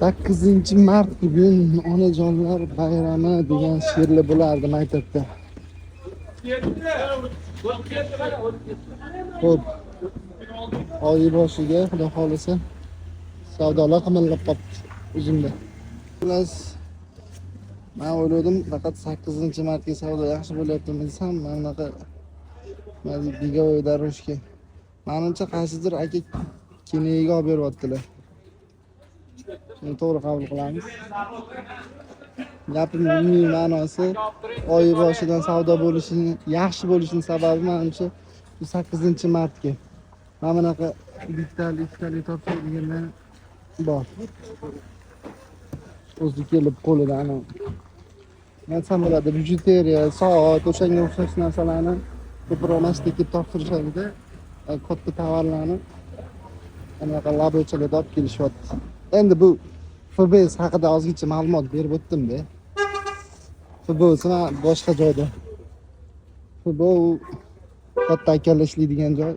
8-mart bugun onajonlar bayrami degan she'rlar bo'lardi maktabda. Xo'p. Oyi boshiga xudo xolisa savdolar qimillab qolibdi uzumda. Xullas, men o'yladim faqat 8-martga savdo yaxshi bo'lyaptimi desam, mana bunaqa nima deydi, беговой дорожка. Manimcha qaysidir aka kinoga olib beryaptilar. Shuni to'g'ri qabul qilamiz. Gapimning umumiy ma'nosi oyi boshidan savdo bo'lishini, yaxshi bo'lishini sababi manimcha bu 8-martga. Mana bunaqa bittali, ikkitali topshiradiganlar bor. O'zi kelib qo'lidan anavi nima desam bo'ladi, bijuteriya, soat, o'shanga o'xshash narsalarni ko'proq mana shu yerga kelib topshirishadida, katta tovarlarni anaqa лобочка larda olib kelishyapti. Endi bu FBS haqida ozgincha ma'lumot berib o'tdim-da. FBS boshqa joyda. FB u katta akalar ishlaydigan joy.